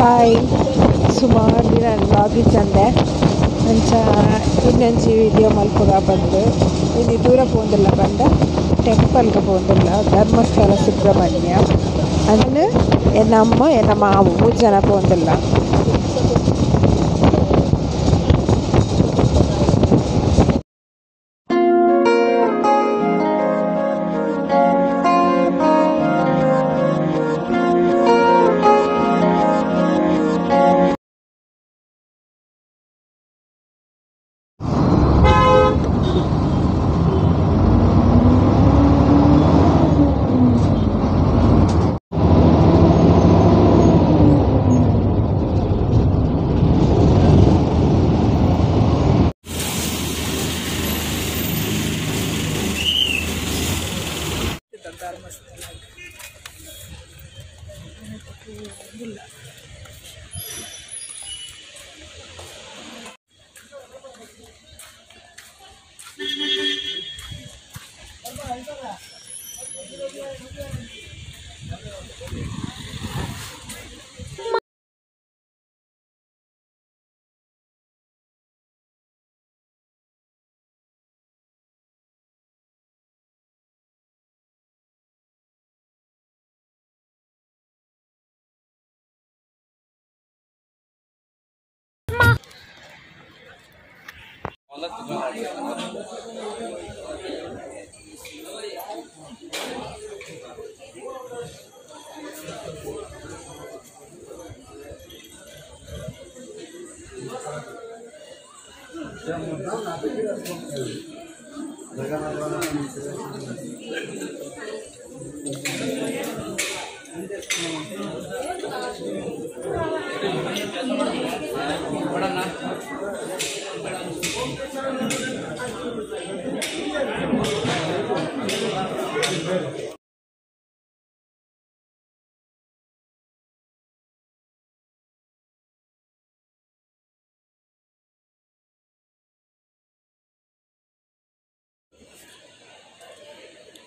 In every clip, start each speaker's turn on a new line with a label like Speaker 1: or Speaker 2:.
Speaker 1: Hi ಸುಮಾರು ದಿನ vlog ಇಜ್ಜಂದೆ ಅಂಚ ಇನ್ನೊಂಜಿ ವಿಡಿಯೋ ಮಲ್ಪುಗ ಬಂದು ಇನ್ನು ದೂರ ಪೋಂದಿಲ್ಲ ಬಂದ ಟೆಂಪಲ್ಗೆ ಪೋಂದಿಲ್ಲ ಧರ್ಮಸ್ಥಳ ಸುಬ್ರಹ್ಮಣ್ಯ ಅಂದ್ ಎನ್ನಮ್ಮ ಎನ್ನ ಮಾವು ಮೂರು ಜನ ಪೋಂದಿಲ್ಲ. ಧರ್ಮಸ್ಥಳ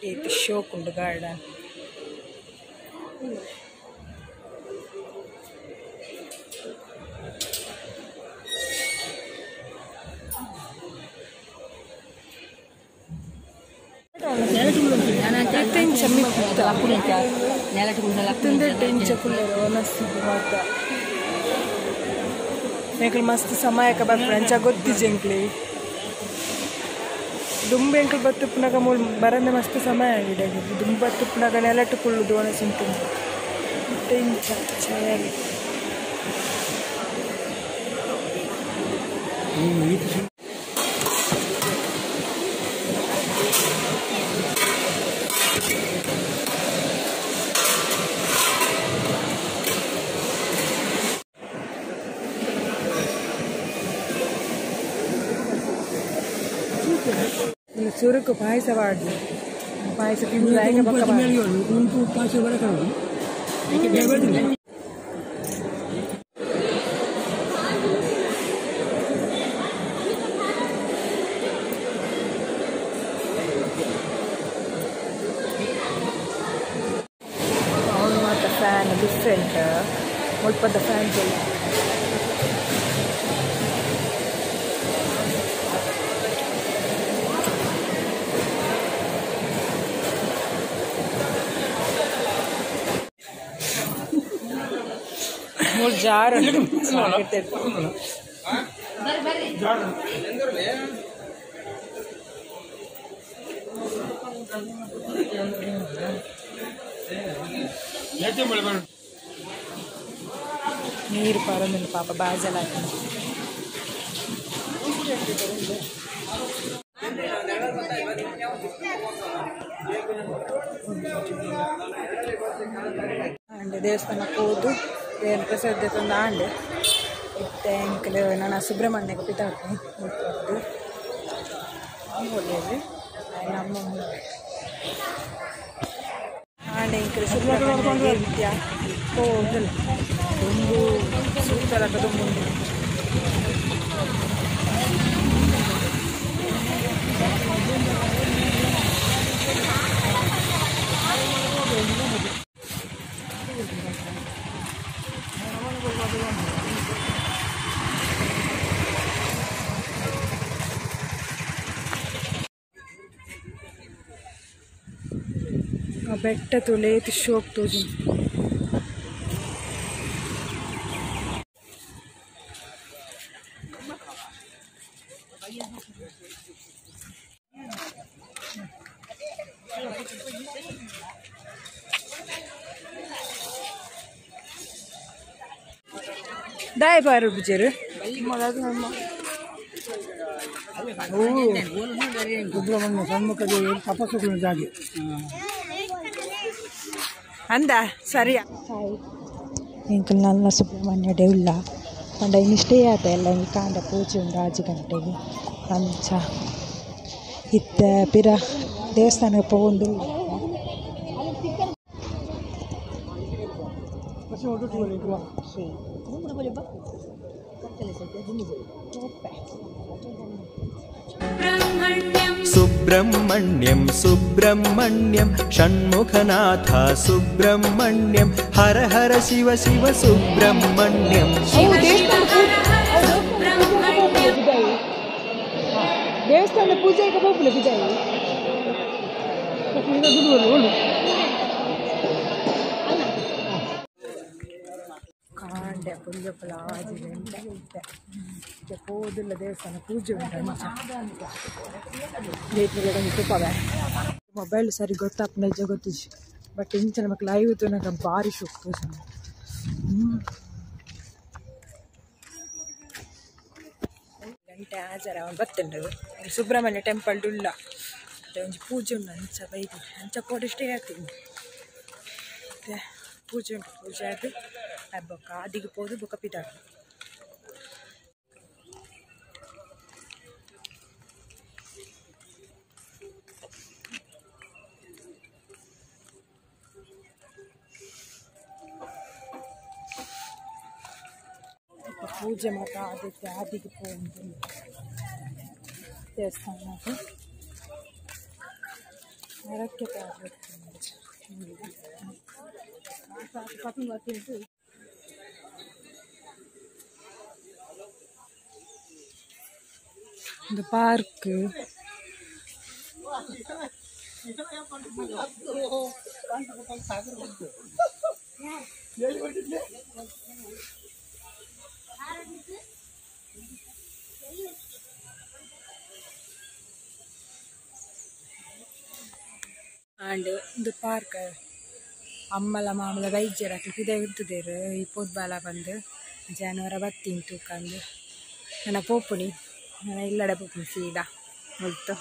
Speaker 1: ಇದು ಶೋಕುಂಡು ಗಾರ್ಡನ್. ಮಸ್ತ್ ಸಮಯಕ್ಕೆ ಬರ್ಪುಂಡು ಗೊತ್ತಿಜೆಂಕ್ಲಿ ದುಂಬು ಎಂಕಲ್ ಬತ್ತುಪ್ಪುನಗ ಮೂಲು ಬರಂದೆ ಮಸ್ತ್ ಸಮಯ ಆಗಿದೆ. ದುಂಬು ಬತ್ತುಪ್ಪುನಗ ನೆಲಟ್ಟು ಕುಳ್ಳುದು ಒಣಸುಂಟು ಇತ್ತೆ ಇಂಚ ಚಳಿ. ಸುರುಕು ಪಾಯಸ ವಾಡ್ಲಿ ಪಾಯಸ ತಿಂದು ಪಕ್ಕ ಅವನು ಮಾತ್ರ ಫ್ಯಾನ್ ಡಿಫ್ರೆಂಟ್ ಮುಲ್ಪದ ಫ್ಯಾನ್ಸ್ ಎಲ್ಲ. ಮೂರು ಜಾರ್ ನೀರು ಪರಂದು ಪಾಪ ಬಾಜಲ್ ಹಾಕಿ. ಅಂಡ್ ದೇವಸ್ಥಾನಕ್ಕೆ ಹೋದು ಬೇರೆ ಪ್ರಸಾದ ತಂದು ಆಂಡ್ ಇತ್ತೆ ಎಂಕಲ್ ನಾನು ಸುಬ್ರಹ್ಮಣ್ಯಕ್ಕೆ ಪಿತಾಡ್ತೀನಿ ಮುಟ್ಬಾರ್ದು ನಮ್ಮ ಆಂಡ್ ಎಂಕಲ್ ಸುಬ್ರಹ್ಮಣ್ಯ ನಿತ್ಯ ಹೋದಲ್ಲ ದುಂಬು ಸೂತಲಕ ದುಂಬು. ಬೆಟ್ಟ ತುಲೇತ್ ಶೋಕ್ ತೋಜುಂಡು ದಾಯ ಬಾರು ಬಿಜೇರು
Speaker 2: ಸುಬ್ರಹ್ಮಣ್ಯ ಸಣ್ಮುಖ ದೇವರು ತಪಸ್ಸುಗಳ ಜಾಗೆ
Speaker 1: ಅಂದ ಸರಿಯಾ ಎಂಕುಲು ನಲ್ಲ ಸುಬ್ರಹ್ಮಣ್ಯ ದೇವುಲ್ಲ ಪಂಡ ಇನಿ ಸ್ಟೇ ಆತ ಎಲ್ಲ ಇನಿ ಕಾಂಡ ಪೂಜೆ ಉಂಡು 6 ಗಂಟೆಗೆ ಅಂಚ ಇತ್ತೆ ಪಿರ ದೇವಸ್ಥಾನಕ್ಕೆ ಪೋವೊಂದುಲ್ಲ
Speaker 3: सुब्रह्मण्यं सुब्रह्मण्यं षण्मुखनाथ सुब्रह्मण्यं हर हर शिव शिव सुब्रह्मण्यं।
Speaker 1: ದೇವಸ್ಥಾನದ ಪೂಜೆಗೆ ಪೋಪುಲೆ ಬಿದಾಯಿ ಕಾಂಡೆ ಪುಂಜಪುಲ 6 ಗಂಟೆ ಇತ್ತೆ ಇತ್ತೆ ಪೋದುಲ್ಲ ದೇವಸ್ಥಾನ ಪೂಜೆ ಉಂಟು ಅಂಚ ತೂಪವೆ ಮೊಬೈಲ್ ಸರಿ ಗೊತ್ತಾಪುನ ಇಜ್ಜ ಗೊತ್ತಿಜ್ಜಿ ಬಟ್ ಇಂಚ ನಮಕ್ ಲೈವ್ ತೂನಗ ಬಾರಿ ಶೋಕ್ ತೋಜುಂಡು. ಗಂಟೆ ಆಜರ ಬತ್ತುಂಡು ಸುಬ್ರಹ್ಮಣ್ಯ ಟೆಂಪಲ್ ಉಲ್ಲ ಒಂಜಿ ಪೂಜೆ ಉಂಡು ಅಂಚ ಬೈದಿ ಅಂಚ ಪೋಡಿಷ್ಟೇ ಆತೀನಿ ಮತ್ತೆ ಪೂಜೆ ಉಂಟು ಪೂಜೆ ಆದ್ ಬೊಕ್ಕ ಆದಿಗೆ ಪೋದು ಬೊಕ್ಕ ಪಿದಾಡು. ಪೂಜೆ ಮಾತ ಆದಿತ್ತೆ ಆದಿಗೆ ಪೋದು ದೇವಸ್ಥಾನಕ್ಕೆ ಮರಕ್ಕೆ ಒಂದು ಪಾರ್ಕ್ ಆಂಡ್ ಉಂದು ಪಾರ್ಕ್ ಅಮ್ಮಲ ಮಾಮಲ ಬೈಜೆರ್ ಅಕ್ಲು ಪಿದಯಿ ಉಂತುದೆರ್ ಈ ಪೋದು ಬಾಲ ಪಂದ್ ಜಾನವರ ಬತ್ತಿನಿ ತೂಕಂದು ನನ ಪೋಪುನಿ ನನ ಇಲ್ಲಡೆ ಪೋಪುನಿ ಸೀದಾ ಮುಲ್ತು.